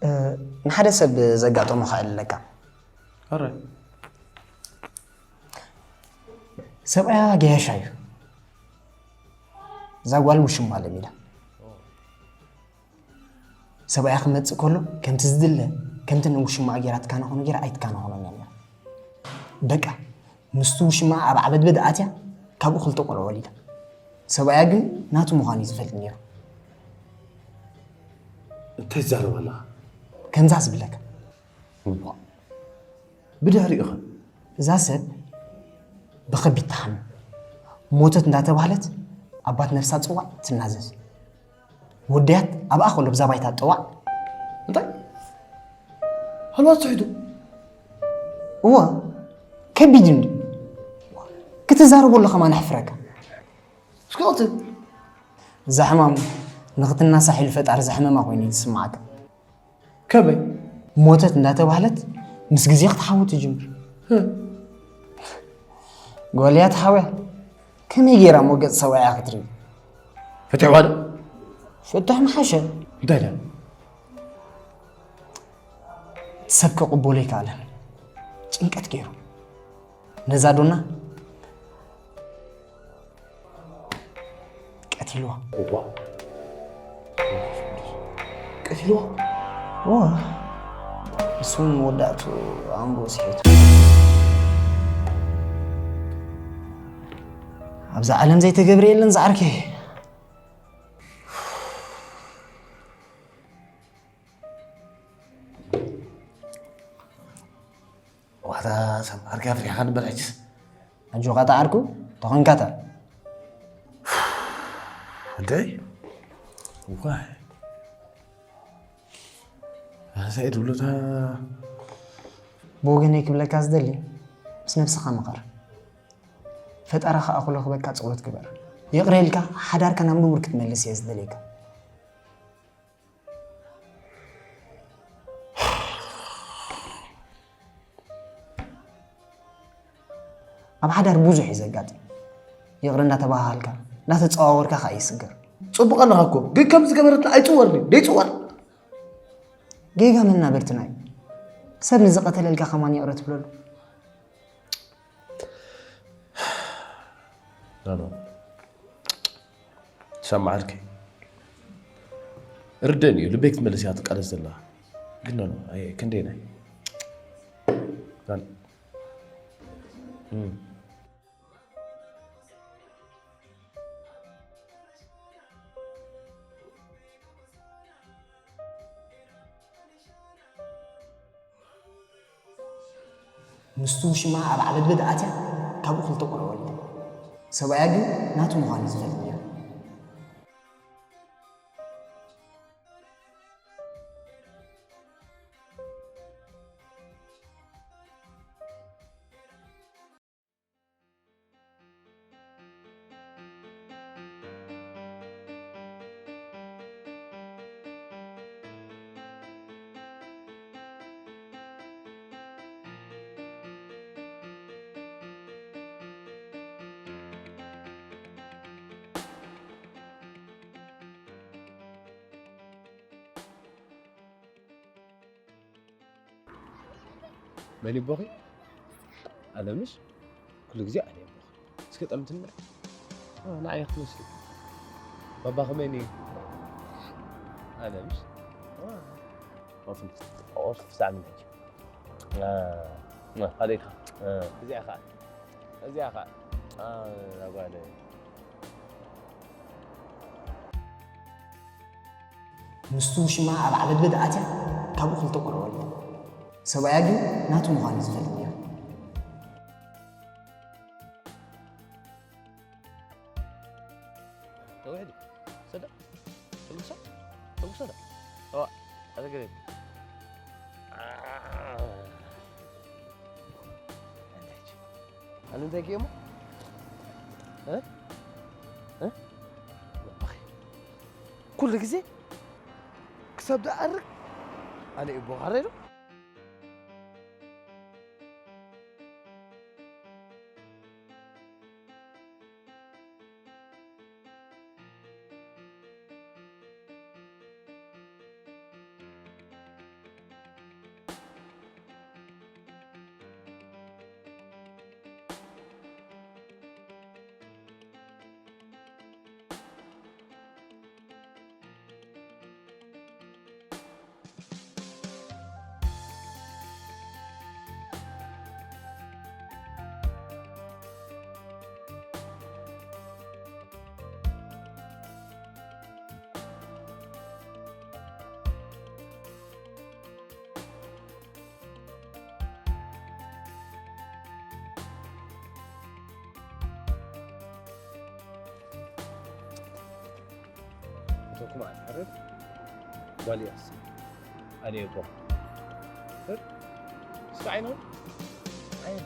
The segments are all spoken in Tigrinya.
እ፣ ንሓደ ሰብ ዘጋጠሞ ክእል ኣለካ። ኣረ፣ ሰብኣያ ገያሻ እዩ። እዛ ጓል ውሽማ ለሚዳ። ሰብኣያ ክመጽእ ከሎ ከምቲ ዝድለ፣ ከምቲ ንውሽማ ጌራ ትካናኸኖ ጌራ ኣይትካናኸኖን እያ ነራ። በቃ ምስቲ ውሽማ ኣብ ዓበድበድ ኣትያ፣ ካብኡ ክልተ ቆልዑ ወሊዳ። ሰብኣያ ግን ናቱ ምዃኑ እዩ ዝፈልጥ ነይሩ። እንታይ ትዛረብ ኣለኻ? ከምዛ ዝብለካ። እዋ። ብድሕሪኡ ኸ? እዛ ሰብ ብኸቢድ ትሓምም። ሞተት እንዳተባህለት ኣባት ነፍሳ ጽዋዕ ትናዘዝ። ወደያት ኣብኣ ከሎ ብዛ ባይታ ጥዋዕ። እንታይ? ሃልባት ስሒቱ? እዋ፣ ከቢድ እንዲ ክትዛረበሉ ከማን ኣሕፍረካ። እስኪ ቀጽል። እዛ ሕማም ንኽትናሳሕ ኢሉ ፈጣሪ ዘሕመማ ኮይኑ እዩ ዝስምዓካ። ከመይ? ሞተት እንዳተባህለት ምስ ግዜ ክትሓዊ ትጅምር። ህ። ጎልያት ሓውያ ከመይ ገይራ እሞ ገጽ ሰብኣያ ክትርኢ? ፈትሕዋ ዶ? ፍትሕ ምሓሸ። እንታይ ዳ? ሰብ ክቕበሎ ኣይከኣለን። ጭንቀት ገይሩ። ነዛ ዶና ቀቲልዋ። እዋ። ቀቲልዋ? እዋ። እሱን መወዳእቱ ኣእምሮ ስሒቱ። ኣብዛ ዓለም ዘይተገብረ የለን ዝዓርከይ። ዋታ ሰምሃርካ ኣፍሪኻ ንበር ሕጅስ። ኣጆኻ ተዓርኩ፣ ተኾንካታ። እንታይ? ዋይ። ኣሳይ ድብሉታ። ብወገነይ ክብለካ ዝደሊ፣ ምስ ነብስኻ ምኸር። ፈጣሪ ኸኣ ኩሎ ክበካ ጸሎት ግበር። ይቕረ ኢልካ ሓዳርካ ናብ ንቡር ክትመልስ እየ ዝደልየካ። ኣብ ሓዳር ብዙሕ እዩ ዘጋጥም። ይቕረ እንዳተባሃሃልካ፣ እንዳተጸዋወርካ ኸኣ ይስገር። ጽቡቕ ኣለኻ እኮ፣ ግን ከም ዝገበረትና ኣይጽወርን እዩ። ደይጽወር። ጌጋ መናበርትና እዩ። ሰብ ንዝቐተለልካ ከማን ይቕረ ትብለሉ። ኖ፣ ኖ። ትሰማዓልኪ? ርደን እዩ፣ ልበይ ክትመልስ እያ ትቃለስ ዘላ። ግን ኖ፣ ኖ፣ ኣየ፣ ክንደይ ናይ? ኖ፣ ኖ። እም። ምስቲ ውሽማ ኣብ ዓበድበድ ኣትያ ካብኡ ክልተ ቆልዑ ወሊዳ። ሰብኣያ ግን ናቱ ምዃኑ እዩ ዝፈልጥ ነይሩ። መን ይቦኺ? ኣለምሽ? ኩሉ ግዜ ኣነ ይቦኺ። እስኪ ጠምትኒ። እ፣ ንዓይ ክትመስሊ። ባባኺ መን እዩ? ኣለምሽ? እ፣ ኦፍን። ኦፍ፣ ሳዕሚ ነች። እ፣ እ፣ ካልእካ። እ፣ እዚኣ ኸዓ። እዚኣ ኸዓ። እ፣ ኣጓለ። ምስቲ ውሽማ ኣብ ዓበድበድ ኣትያ ካብኡ ክልተ ቆልዑ ወሊዳ። ሰብኣያ ግን ናቱ ምዃኑ እዩ ዝፈልጥ ነይሩ። ተውሕድ ሰዳ ተጉሳ ተጉሳ ዳ ዋ ኣዘገረብ ኣነ እንታይ ክየሞ እ እ ኩሉ ግዜ ክሳብ ዝኣርግ ኣነ እዩ ቦኻረ ኢሉ ዶኩም ኣትሐረር ጓልያስ ኣኔ ዶኩም ስር እስከ ዓይነው ዓይነው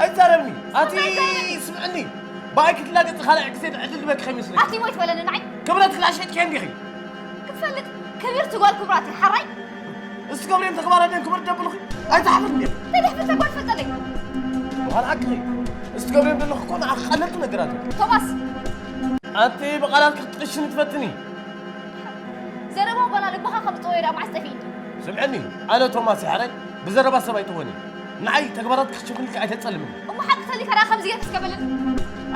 ኣይዛረብኒ ኣቲ ስምዕኒ ብኣይ ክትላገጽ ካልዕ ግዜ ዕድል ዝበኪ ከይመስለኪ ኣቲ ሞይት በለኒ ንዓይ ክብረት ክላሸጥኪ እንዲኺ ክፈልጥ ክብርቲ ጓል ክብራት እየ ሓራይ እስቲ ገብርኤል ተግባራ ደን ክብር ደብልኺ ኣይትሓፍርኒ ተደሕፍር ተጓል ፈልጠለይ በኋላ ኣክኺ እስቲ ገብርኤል ደለኹ እኮ ንዓኺ ቀለልቲ ነገራት እዮም ቶማስ ኣቲ ብቓላት ክትጥቅሽኒ ትፈትኒ ዘረባ በላ ልብኻ ከም ዝጠወየ ዳ ማዕስ ጠፊእኒ ስምዕኒ ኣነ ቶማስ ይሓራይ ብዘረባ ሰብ ኣይጥወኒ ንዓይ ተግባራት ክሽፍንልካ ኣይተጸልምኒ እሞ ሓቂ ተሊካ ዳ ከምዚ ጌርካ ስገበለኒ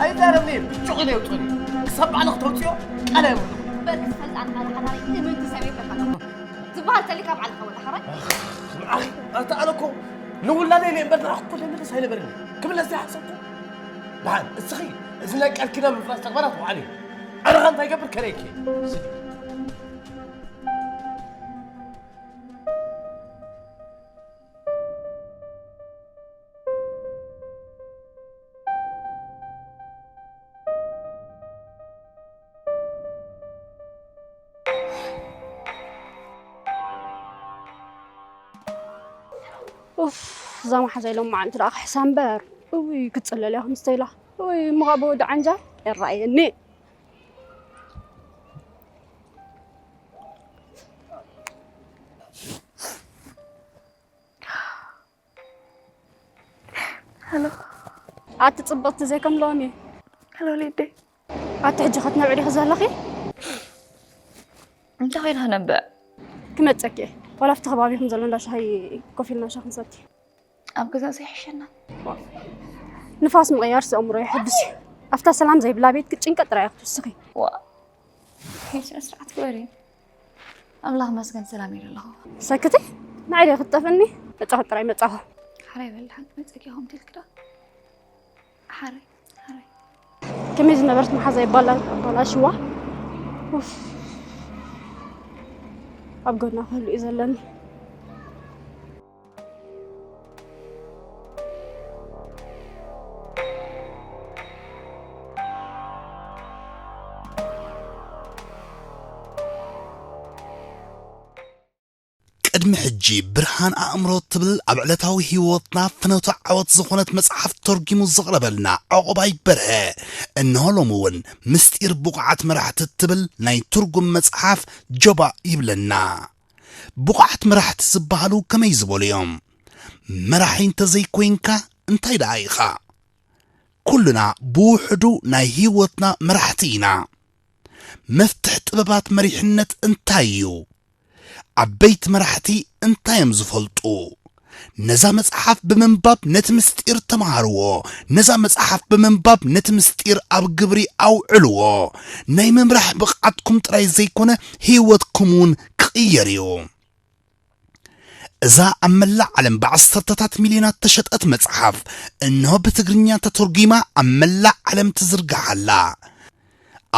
ኣይዛረብኒ ብጭቕ ኢለ የውፅኒ ክሳብ ባዕልኽ ተውፅዮ ቃል ኣይብሉ በል ክትፈልጥ ኣነ ሓደ ሓዳሪ እምንቲ ሰብ የብለካ ዝበሃል ተሊካ ባዕልኻ ወላ ሓራይ ንዓኺ ኣታ ኣነ እኮ ንውላደ ኢለ እምበር ንዓኺ እኮ ደምልስ ኣይነበረኒ ክምለስ ዘይሓሰብኩ ደሓን እስኺ እዚ ናይ ቃል ኪዳን ምፍራስ ተግባራት ውዓል እዩ ኣነኻ እንታይ ገብር ከረይኪ ኡፍ እዛ መሓዛይ ሎማዓንቲ ደኣ ክሕሳ እምበር እውይ ክትፅለል እያ ከምስተይላ እውይ እሞ ካብ ብወዲ ዓንጃ ይረኣየኒ ሄሎ ኣቲ ፅብቕቲ ዘይከም ሎሚ ሄሎ ሊደይ ኣቲ ሕጂ ከትነብዒ ዲኺ ዘለኺ እንታይ ኮይና ክነብዕ ክመፀኪ እየ ዋላ ኣብቲ ከባቢኹም ዘሎ እንዳ ሻሂ ኮፍ ኢልና ሻሂ ክንሰቲ ኣብ ገዛ ዘይሕሸና ንፋስ ምቕያር ኣእምሮ የሐድስ እዩ ኣብታ ሰላም ዘይብላ ቤት ጭንቀት ጥራይ ክትውስኺ ዋ ስነ ስርዓት ግበሪ ኣምላኽ መስገን ሰላም እየ ዘለኹ ሰክቲ ንዓይ ክትጠፍኒ መጻኹ ጥራይ መጻኹ ሓራይ በል ሓቂ መጸኪ ኹም ትልክዳ ሓራይ ሓራይ ከመይ ዝነበረት መሓዛ ይባላሽዋ ኣብ ጎና ክህሉ እዩ ዘለኒ ቅድሚ ሕጂ ብርሃን ኣእምሮ ትብል ኣብ ዕለታዊ ህይወትና ፍኖተ ዓወት ዝኾነት መጽሓፍ ተርጒሙ ዘቕረበልና ዕቑባይ በርሀ እንሆ ሎሚ እውን ምስጢር ብቑዓት መራሕቲ እትብል ናይ ትርጉም መጽሓፍ ጆባእ ይብለና። ብቑዓት መራሕቲ ዝበሃሉ ከመይ ዝበሉ እዮም? መራሒ እንተዘይኮይንካ እንታይ ደኣ ኢኻ? ኩልና ብውሕዱ ናይ ህይወትና መራሕቲ ኢና። መፍትሕ ጥበባት መሪሕነት እንታይ እዩ? ዓበይቲ መራሕቲ እንታይ እዮም ዝፈልጡ? ነዛ መጽሓፍ ብምንባብ ነቲ ምስጢር ተምሃርዎ። ነዛ መጽሓፍ ብምንባብ ነቲ ምስጢር ኣብ ግብሪ ኣውዕልዎ። ናይ ምምራሕ ብቕዓትኩም ጥራይ ዘይኮነ ህይወትኩም እውን ክቕየር እዩ። እዛ ኣብ መላእ ዓለም ብዓሰርተታት ሚልዮናት ተሸጠት መጽሓፍ እንሆ ብትግርኛ ተተርጒማ ኣብ መላእ ዓለም ትዝርጋሕ ኣላ።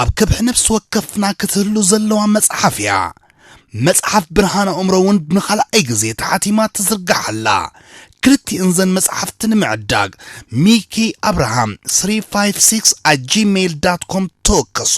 ኣብ ከብሒ ነፍሲ ወከፍና ክትህሉ ዘለዋ መጽሓፍ እያ። መጽሓፍ ብርሃን ኣእምሮ እውን ንኻልኣይ ግዜ ተሓቲማ ትዝርጋሕ ኣላ። ክልቲእን ዘን መጽሓፍቲ ንምዕዳግ ሚኪ ኣብርሃም three five six at gmail dot com ተወከሱ።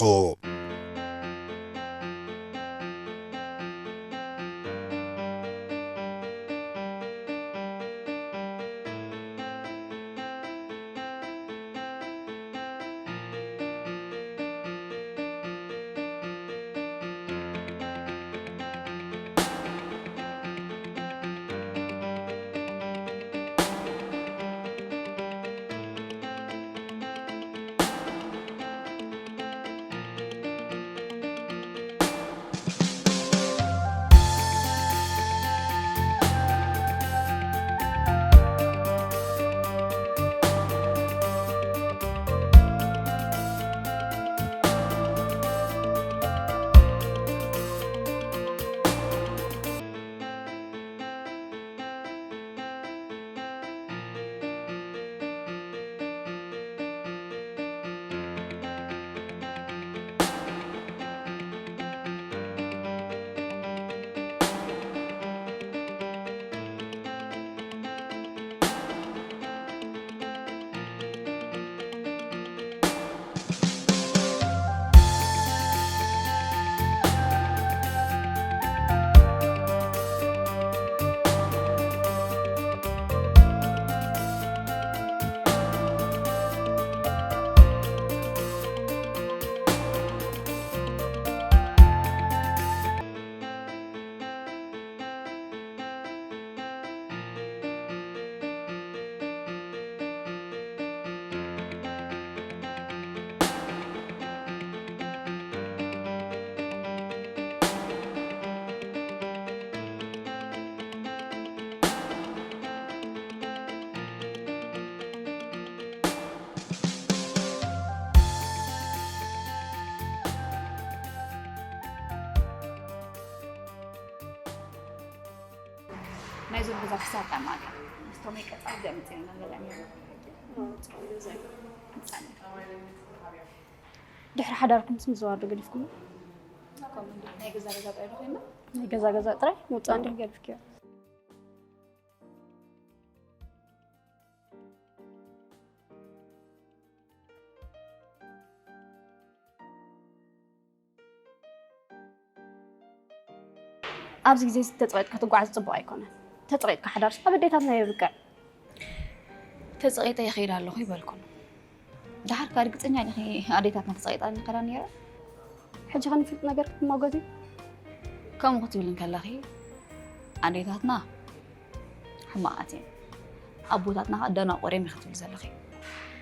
ኣይዞ ብዙሕ ክሳብ ታማካ ምስቶም ቀጻል ገምጽ ኢና ንለኒ። ድሕሪ ሓዳርኩም ምስ ምዝዋር ዶ ገዲፍኩም? ናይ ገዛ ገዛ ጥራይ ዶ ኮይና? ናይ ገዛ ገዛ ጥራይ ምውጻእ እንዲህ ገዲፍክዮ? ኣብዚ ግዜ እዚ ተጸቒጥካ ክትጓዓዝ ጽቡቕ ኣይኮነን። ተጸቒጥካ ሓዳርስ ኣብ ኣዴታትና የብቅዕ። ተጸቒጠ ይኸይድ ኣለኹ ይበልኩን። ደሓር ከኣ ርግጸኛ ዲኺ ኣዴታትና ተጸቒጣ ንኸዳ ነይረ? ሕጂ ኸ ንፍልጥ ነገር ክትማጎት እዩ? ከምኡ ክትብል እንከለኺ ኣዴታትና ሕማቓት እየን። ኣቦታትና ኸኣ ደናቑር እዮም ኢኺ ትብሊ ዘለኺ።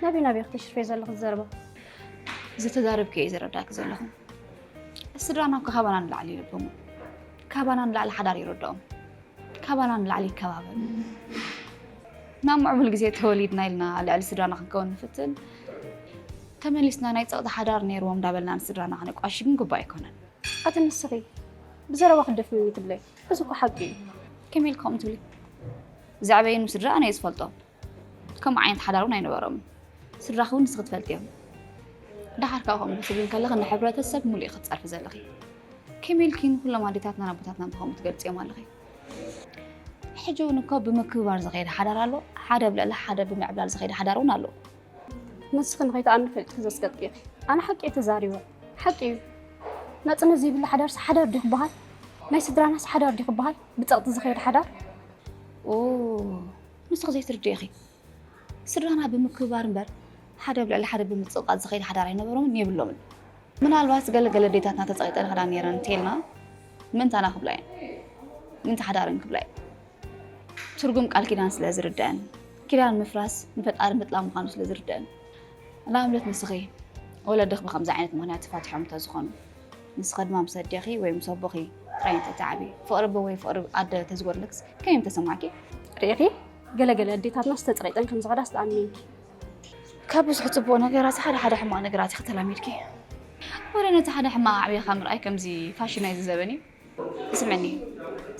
ናበይ ናበይ ክትሽርፈይ ዘለኺ ዘረባ? ዝተዛረብክዮ እዩ ዝረዳእኪ ዘለኹ። ስድራና እኮ ካባና ንላዕሊ ይልብሙ። ካባና ንላዕሊ ሓዳር ይረድኦም። ካባና ንላዕሊ ይከባበሩ። ናብ ምዕቡል ግዜ ተወሊድና ኢልና ልዕሊ ስድራና ክንከውን ንፍትን። ተመሊስና ናይ ጸቕጢ ሓዳር ነይርዎም እንዳበልና ንስድራና ከነቋሽሽ ግን ግቡእ ኣይኮነን። ኣቲ ንስኺ ብዘረባ ክትደፍንኒ ትብለይ? እዚ እኮ ሓቂ እዩ። ከመይ ኢልኪ ከምኡ ትብሊ? ዘዕበየኒ ስድራ ኣነ እየ ዝፈልጦም። ከምኡ ዓይነት ሓዳር እውን ኣይነበሮምን። ስድራኺ እውን ንስኺ ትፈልጥዮም። ደሓር ካብ ከምኡ ክትብሊ እንከለኺ ንሕብረተሰብ ሙሉእ ኢኺ ትጸርፊ ዘለኺ። ከመይ ኢልኪ ንኩሎም ኣዴታትናን ኣቦታትናን ብኸምኡ ትገልጽዮም ኣለኺ? ሕጂ እውን እኮ ብምክብባር ዝኸይድ ሓዳር ኣሎ፣ ሓደ ኣብ ልዕሊ ሓደ ብምዕብላል ዝኸይድ ሓዳር እውን ኣሎ። ንስኺ ንኸይትኣምኒ ፈሊጥኪ ዘስገጥኪ ኢኺ። ኣነ ሓቂ እየ ተዛሪበ። ሓቂ እዩ። ናጽነት ዘይብሉ ሓዳርስ ሓዳር ድዩ ክበሃል? ናይ ስድራናስ ሓዳር ድዩ ክበሃል? ብጸቕጢ ዝኸይድ ሓዳር? ኦ፣ ንስኺ ዘይትርድኢ ኢኺ። ስድራና ብምክብባር እምበር፣ ሓደ ኣብ ልዕሊ ሓደ ብምጽቕቓጥ ዝኸይድ ሓዳር ኣይነበሮምን የብሎምን። ምናልባት ገለ ገለ ኣዴታትና ተጸቒጠን ክዳ ነይረን እንተልና፣ ምእንታና ክብላ እየን። ምእንቲ ሓዳረን ክብላ እየን። ትርጉም ቃል ኪዳን ስለ ዝርደአን፣ ኪዳን ምፍራስ ንፈጣሪ ምጥላም ምዃኑ ስለ ዝርደአን። ንኣብነት ንስኺ፣ ወለድኺ ብኸምዚ ዓይነት ምኽንያት ተፋቲሖም እንተዝኾኑ፣ ንስኺ ድማ ምስ ኣዴኺ ወይ ምስ ኣቦኺ ጥራይ እንተትዓብዪ፣ ፍቕሪ ኣቦ ወይ ፍቕሪ ኣደ ተዝጎድለክስ ከመይ ምተሰማዕኪ? ርኢኺ? ገለ ገለ ኣዴታትና ዝተጸቒጠን ከም ዝኸዳ ዝተኣምንኪ። ካብ ብዙሕ ጽቡቕ ነገራት ሓደ ሓደ ሕማቕ ነገራት ኢኺ ተላሚድኪ። ወረ ነቲ ሓደ ሕማቕ ኣዕብኻ ምርኣይ ከምዚ ፋሽን ናይዚ ዘበን እዩ። ስምዕኒ፣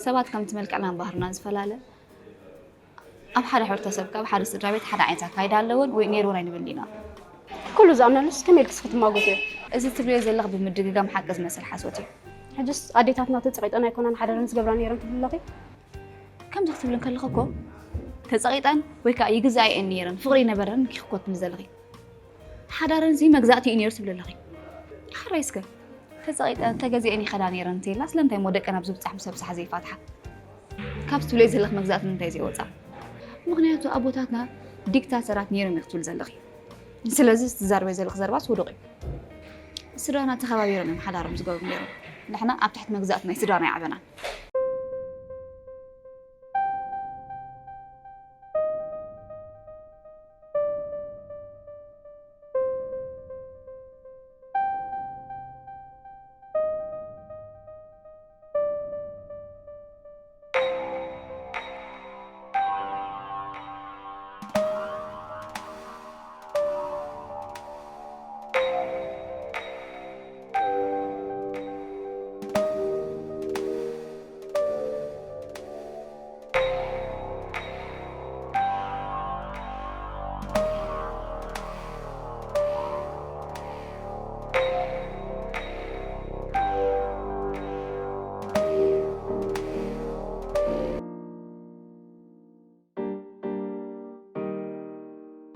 ሰባት ከምቲ መልክዕናን ባህርናን ዝፈላለ፣ ኣብ ሓደ ሕብረተሰብ ካብ ሓደ ስድራ ቤት ሓደ ዓይነት ኣካይዳ ኣለወን ወይ ነይርወን ኣይንብል ኢና። ኩሉ ዝኣምነሉስ ከመይ ኢልክስ ክትማጎትዮ? እዚ ትብልዮ ዘለኽ ብምድግጋም ሓቂ ዝመስል ሓሶት እዩ። ሕጅስ ኣዴታትና ተጸቒጠን ኣይኮናን ሓዳረን ዝገብራ ነይረን ትብሊ ኣለኺ? ከምዚ ክትብሊ እንከለኺ እኮ ተጸቒጠን ወይ ከኣ ይግዛኣየን ነይረን፣ ፍቕሪ ይነበረን ኢኺ እኮ ትብሊ ዘለኺ። ሓዳረን እዚ መግዛእቲ እዩ ነይሩ ትብሊ ኣለኺ። ሓራይ እስከ ተጸቒጠን ተገዚአን ይኸዳ ነይረን እንተይልና ስለምንታይ እሞ ደቀን ኣብ ዝብጻሕ ምሰብሳሕ ዘይፋትሓ? ካብ ትብልዮ ዘለኺ መግዛእቲ ንምንታይ ዘይወጻ? ምኽንያቱ ኣቦታትና ዲክታተራት ነይሮም ኢኺ ትብሊ ዘለኺ። ስለዚ እዚ ትዛረብዮ ዘለኺ ዘረባስ ውዱቕ እዩ። ስድራና ተኸባቢሮም እዮም ሓዳሮም ዝገብሩ ነይሮም። ንሕና ኣብ ትሕቲ መግዛእቲ ናይ ስድራና ኣይዓበናን።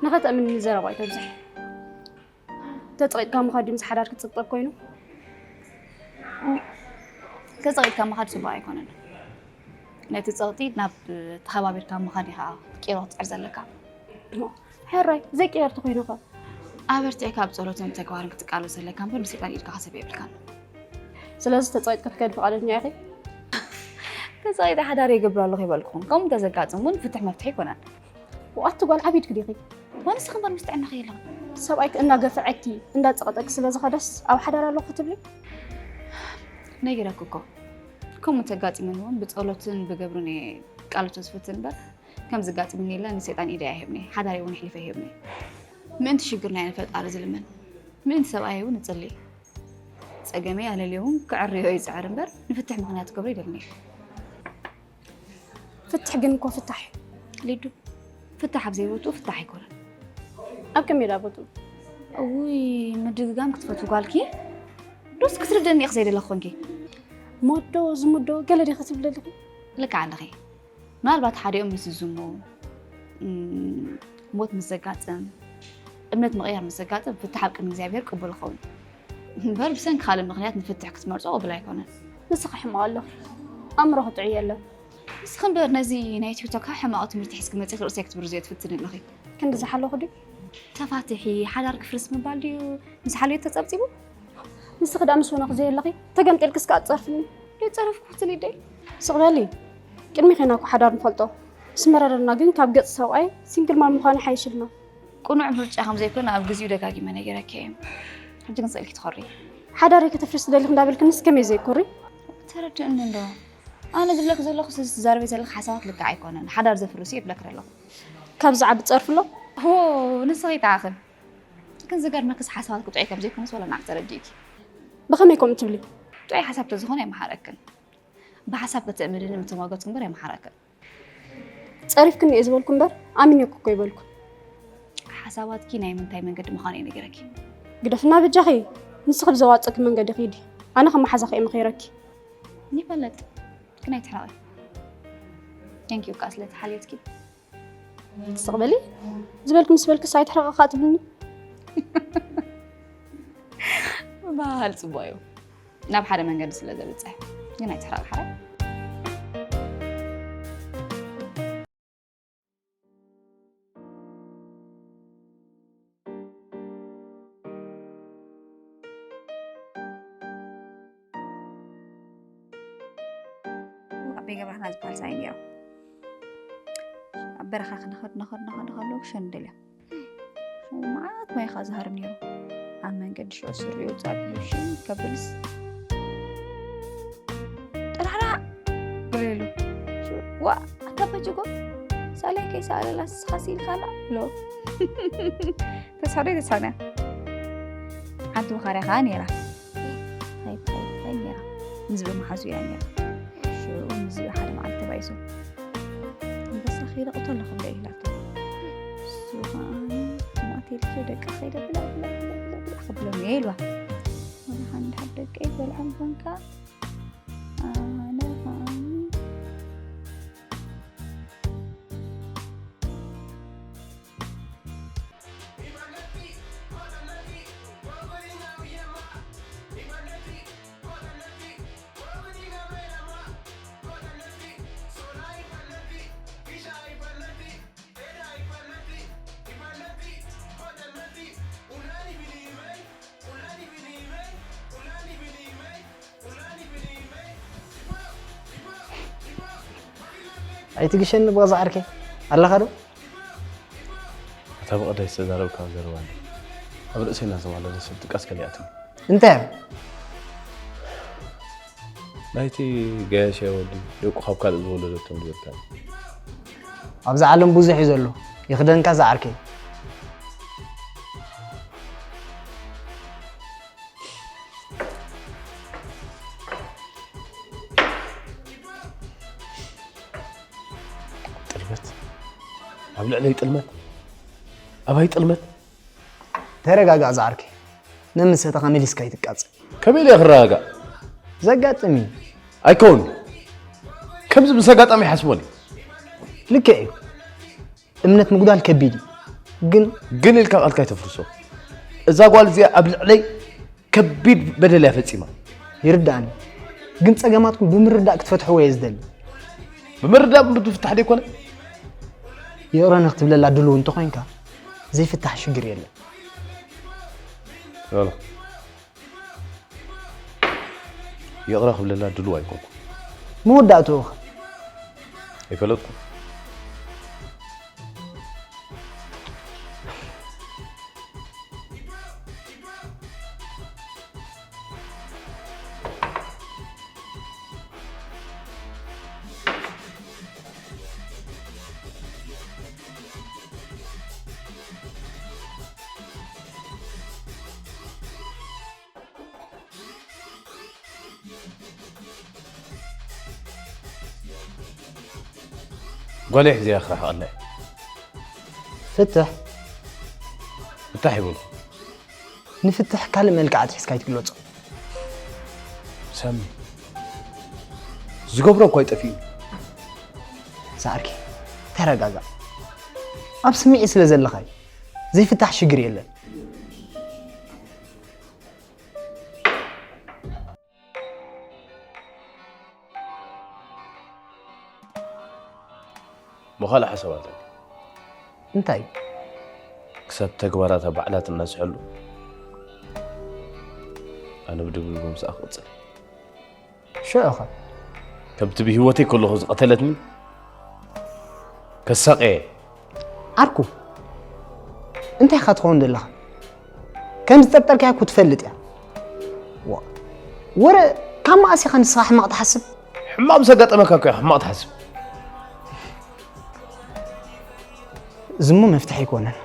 ንኸተእምንኒ ዘረባ ኣይተብዝሕ። ተጸቒጥካ ምኻድ ድዩ ምስ ሓዳር ክትጽብጠብ ኮይኑ? ተጸቒጥካ ምኻድ ጽቡቕ ኣይኮነን። ነቲ ጸቕጢ ናብ ተኸባቢርካ ምኻድ ኢኻ ክትቅይሮ ክትጽዕር ዘለካ። ሕራይ፣ ዘይቅየር ተኾይኑ ኸ? ኣበርቲዕካ ኣብ ጸሎትን ተግባርን ክትቃለስ ዘለካ እምበር ንሰይጣን ኢድካ ክትህብ የብልካን። ስለዚ ተጸቒጥካ ክትከዲ ፍቓደኛ ኢኺ? ተጸቒጠ ሓዳር የገብር ኣለኹ ይበልኩኹም። ከምኡ እንተዘጋጥም እውን ፍትሕ መፍትሒ ኣይኮነን። ኣቲ ጓል ዓቢድኪ ዲኺ? ዋንስ ኽንበር ምስ ጥዕናኺ የለኹ። ሰብኣይኪ እናገፍዐኪ እንዳጸቐጠኪ ስለ ዝኸደስ ኣብ ሓዳር ኣለኹ ክትብሊ? ነጊረኪ እኮ። ከምኡ እንተጋጢሙኒ እውን ብጸሎትን ብገብርን እየ ቃለቶ ዝፍትን እምበር ከም ዝጋጥምኒ የለ ንሰይጣን ኢደይ ኣይህብኒ፣ ሓዳረይ እውን ኣሕሊፈ ኣይህብኒ። ምእንቲ ሽግርና እየ ንፈጣሪ ዝልምን፣ ምእንቲ ሰብኣየይ እውን እጽሊ። ጸገመይ ኣለልየ እውን ክዕርዮ ይጽዕር እምበር ንፍትሕ ምኽንያት ክገብሮ ኣይደልን እየ። ፍትሕ ግን እኮ ፍታሕ እዩ። ሊዱ፣ ፍታሕ ኣብ ዘይቦትኡ ፍታሕ ኣይኮነን። ኣብ ከመይ ዳ ቦትኡ? እውይ፣ ምድግጋም ክትፈቱ ጓልኪ? ዶስ ክትርድእኒ ኢኺ ዘይደለኺ ኮንኪ? ሞዶ ዝሙዶ ገለ ዲኺ ትብሊ ኣለኺ? ልክዕ ኣለኺ። ምናልባት ሓዲኦም ምስ ዝዝሙ፣ እም፣ ሞት ምስ ዘጋጥም፣ እምነት ምቕያር ምስ ዘጋጥም፣ ፍትሕ ኣብ ቅድሚ እግዚኣብሔር ቅቡል ይኸውን። እምበር ብሰንኪ ካልእ ምኽንያት ንፍትሕ ክትመርጾ ቅቡል ኣይኮነን። ንስኺ ሕማቕ ኣለኺ። ኣእምሮኺ ጥዑይ የለን። ንስኺ እምበር ነዚ ናይ ቲክቶክ ሕማቕ ትምህርቲ ሒዝኪ መጺኺ ርእሰይ ክትብርዝዮ ትፍትኒ ኣለኺ። ክንዲ ዝሓለኹ ድዩ? ተፋትሒ ሓዳር ክፍርስ ምባል ድዩ ምስ ሓልዮት ተጸብጺቡ? ንስኺ ደኣ ምስ ወነኽ ዘየለኺ ተገምጢልኪ እስከ ኣትጸርፍኒ። ዘይጸረፍኩ ክትብል ደይ? ስቕ በሊ። ቅድሚ ኸና እኮ ሓዳር ንፈልጦ። ምስ መረረና ግን ካብ ገጽ ሰብኣይ ሲንግል ማም ምዃን ይሓይሽልና። ቅኑዕ ምርጫ ከም ዘይኮነ ኣብ ግዜኡ ደጋጊመ ነጊረኪ እየ። ሕጂ ግን ስእልኪ ትኾሪ። ሓዳረይ ከተፍርሲ ትደሊ እንዳበልክንስ ከመይ ዘይኮሪ? ተረድእኒ እንዶ። ኣነ ዝብለኪ ዘለኹ፣ እዚ ትዛረቢ ዘለኺ ሓሳባት ልክዕ ኣይኮነን። ሓዳር ዘፍርስ እዩ ይብለኪ ዘለኹ። ካብ ዝዓቢ ትጸርፊ ኣሎ? ሆ፣ ንስኺ ይተኣኽን። ግን ዝገርመክስ ሓሳባትኪ ጥዑይ ከም ዘይኮነስ ወላ ንዓኺ ተረዲእኪ። ብኸመይ ከምኡ ትብሊ? ጥዑይ ሓሳብ ተዝኾነ ኣይመሓረክን። ብሓሳብ ከተእምንኒ ምተሟገትኩ እምበር ኣይመሓረክን። ጸሪፍክኒ እየ ዝበልኩ እምበር ኣሚነኪ እኮ ኣይበልኩን። ሓሳባትኪ ናይ ምንታይ መንገዲ ምዃኑ እየ ነጊረኪ። ግደፍና በጃኺ፣ ንስኺ ብዘዋጸኪ መንገዲ ኪዲ፣ ኣነ ከም መሓዛኺ እየ መኺረኪ። ይፈለጥ ግን ኣይትሕረቒ። Thank you ከኣ ስለቲ ሓልዮትኪ። ትስቕ በሊ ዝበልኪ ምስ በልክስ ኣይትሕረቒ ከኣ ትብልኒ። ምባል ጽቡቕ እዩ። ናብ ሓደ መንገዲ ስለ ዘብጽሕ ግን ኣይትሕረቕ ሓራይ። ኣቤ ገብረሃና ዝበሃል ሰብኣይ ነይሩ። ኣብ በረኻ ክንኸድ ንኸድ ንኸድ ንኸድ ክሸኑ ደልዮም። መዓት ማይ ኸዓ ዝሃርም ነይሩ። ኣብ መንገዲ ሽዑ ስሪኡ ጻቢኡ ሽን ከብልስ ጥራራ ግሬሉ። ዋ ኣታ በጅጎ ሳላይ ከይሰኣለላ ስኻ ሲኢልካላ ብሎ ተስፋ ዶ ተስፋ ነያ ሓንቲ መኻርያ ኸዓ ነይራ። ታይ ታይ ታይ ነይራ ንዝብኢ መሓዙ እያ ነይራ። ሽዑ ንዝብኢ ሓደ መዓልቲ ተባኢሱ ኣንበሳ ከይደ ቅተሎ ክብሎ ኢላቶ። እሱ ኸዓ ማእቴልኪ ደቂ ኸይደ ብላ ብላ ብላ ብላ ብላ ክብሎም እየ ኢልዋ። ወላ ሓንቲ ሓንቲ ደቀይ በልዖም ኮንካ ኣነ ኸዓ ኣይትግሸኒ ብገዛ ዓርከይ ኣለኻ ዶ? እታ ብቐዳይ ዝተዛረብካ ዘረባ እንዲ ኣብ ርእሰይ እናተማለለ ሰብ ድቃስ ከሊኣትኒ። እንታይ እያ? ናይቲ ገያሻይ ወዲ ደቁ ካብ ካልእ ዝወለደቶም ዝበልካ። ኣብዚ ዓለም ብዙሕ እዩ ዘሎ ይኽደንካ ዝዓርከይ። ጥልመት ኣብ ልዕለይ ጥልመት ኣባይ ጥልመት። ተረጋጋእ ዝዓርከይ፣ ነምሰተኻ መሊስካ ኣይትቃጸል። ከመይ ኢለ ክረጋጋእ? ዘጋጥም እዩ። ኣይከውን። ከምዚ ምስ ኣጋጣሚ ይሓስቦን እዩ። ልክዕ እዩ። እምነት ምጉዳል ከቢድ እዩ። ግን ግን ኢልካ ቃልካ ኣይተፍርሶ። እዛ ጓል እዚኣ ኣብ ልዕለይ ከቢድ በደል እያ ፈጺማ። ይርዳእኒ። ግን ጸገማትኩም ብምርዳእ ክትፈትሕዎ እየ ዝደሊ። ብምርዳእ እምበር ዝፍታሕ ደይኮነ። ይቕረ ንክትብለላ ድሉው እንተኾይንካ ዘይፍታሕ ሽግር የለን። ዮና ይቕረ ክብለላ ድሉው ኣይኮንኩን። መወዳእትኡ ኸ? ኣይፈለጥኩን። ጓለይ ሒዘያ ክረሕቐላ እየ። ፍትሕ ፍታሕ ይበሉ። ንፍትሕ ካልእ መልክዓት ሒዝካ ኣይትግለጾ። ሳሚ ዝገብሮ እኳ ይጠፍኡ። ሳርኪ ተረጋጋእ። ኣብ ስምዒት ስለ ዘለኻ እዩ። ዘይፍታሕ ሽግር የለን። ሞኻል ሓሳብ ኣለኒ። እንታይ? ክሳብ ተግባራታ ባዕላ ትናስሐሉ ኣነ ብድብድቡ ምስኣ ክቕጽል። ሽዑ ኸ? ከምቲ ብህይወተይ ከለኹ ዝቐተለትኒ ከሳቐየ። ዓርኩ እንታይ ኢኻ ትኸውን ዘለኻ? ከም ዝጠርጠርካያ እኮ ትፈልጥ እያ። ዋ፣ ወረ ካብ መኣስ ኢኻ ንስኻ ሕማቕ ትሓስብ? ሕማቕ ምስ ኣጋጠመካ እኮ ሕማቕ ትሓስብ። ዝሙ መፍትሒ ኣይኮነን።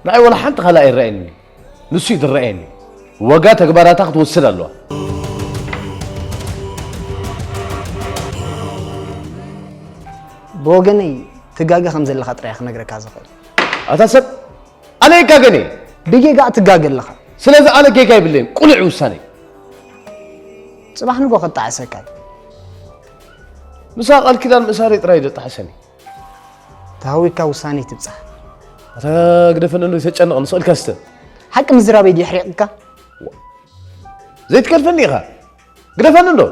ንዓይ ወላ ሓንቲ ካልእ ኣይረኣየኒ። ንሱ እዩ ዝረኣየኒ። ዋጋ ተግባራታ ክትወስድ ኣለዋ። ብወገነይ ትጋገ ከም ዘለኻ ጥራይ ክነግረካ ዝኽእል። ኣታ ሰብ ኣነ ይጋገን እየ። ብጌጋ ትጋገ ኣለኻ። ስለዚ ኣነ ጌጋ የብለይን። ቁኑዕ ውሳነ። ጽባሕ ንጎ ከጣዕሰካ እዩ። ምሳ ቃል ኪዳን ምእሳረይ ጥራይ ደጣሕሰኒ። ተሃዊካ ውሳኔ ትብጻሕ። ኣታ ግደፈኒ እንዶ ይተጨንቕ ንስእልካ ስተ። ሓቂ ምዝራበይ ድዩ ሕሪቕካ? ዘይትገድፈኒ ኢኻ። ግደፈኒ እንዶ።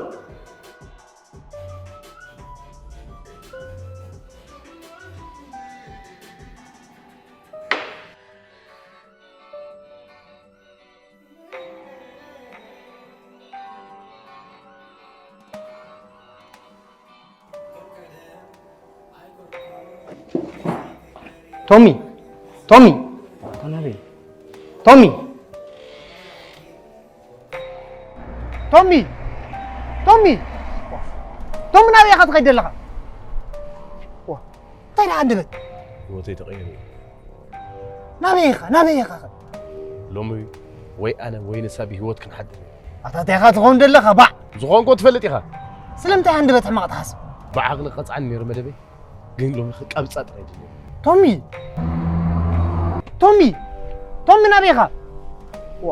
ቶሚ ቶሚ ኣታ ናበይ? ቶሚ ቶሚ ቶሚ ቶሚ ናበይ ኢኻ ትኸይድ ዘለኻ? ዋ፣ እንታይ ደኣ ኣንደበት? ህይወተይ ተቐይሩ እዩ። ናበይ ኢኻ ናበይ ኢኻ? ሎሚ ወይ ኣነ ወይ ንሳ ብህይወት ክንሓድር ኢና። ኣታ እንታይ ኢኻ ትኸውን ዘለኻ ባዕ? ዝኾንኩ ትፈልጥ ኢኻ። ስለምንታይ ኣንደበት ሕማቕ ትሓስብ? ብዓቕሊ ክቐጽዓኒ ነይሩ መደበይ፣ ግን ሎሚ ክቀብጻ ጥራይ ድልዮ። ቶሚ ቶሚ ቶሚ ናበይ ኢኻ? ዋ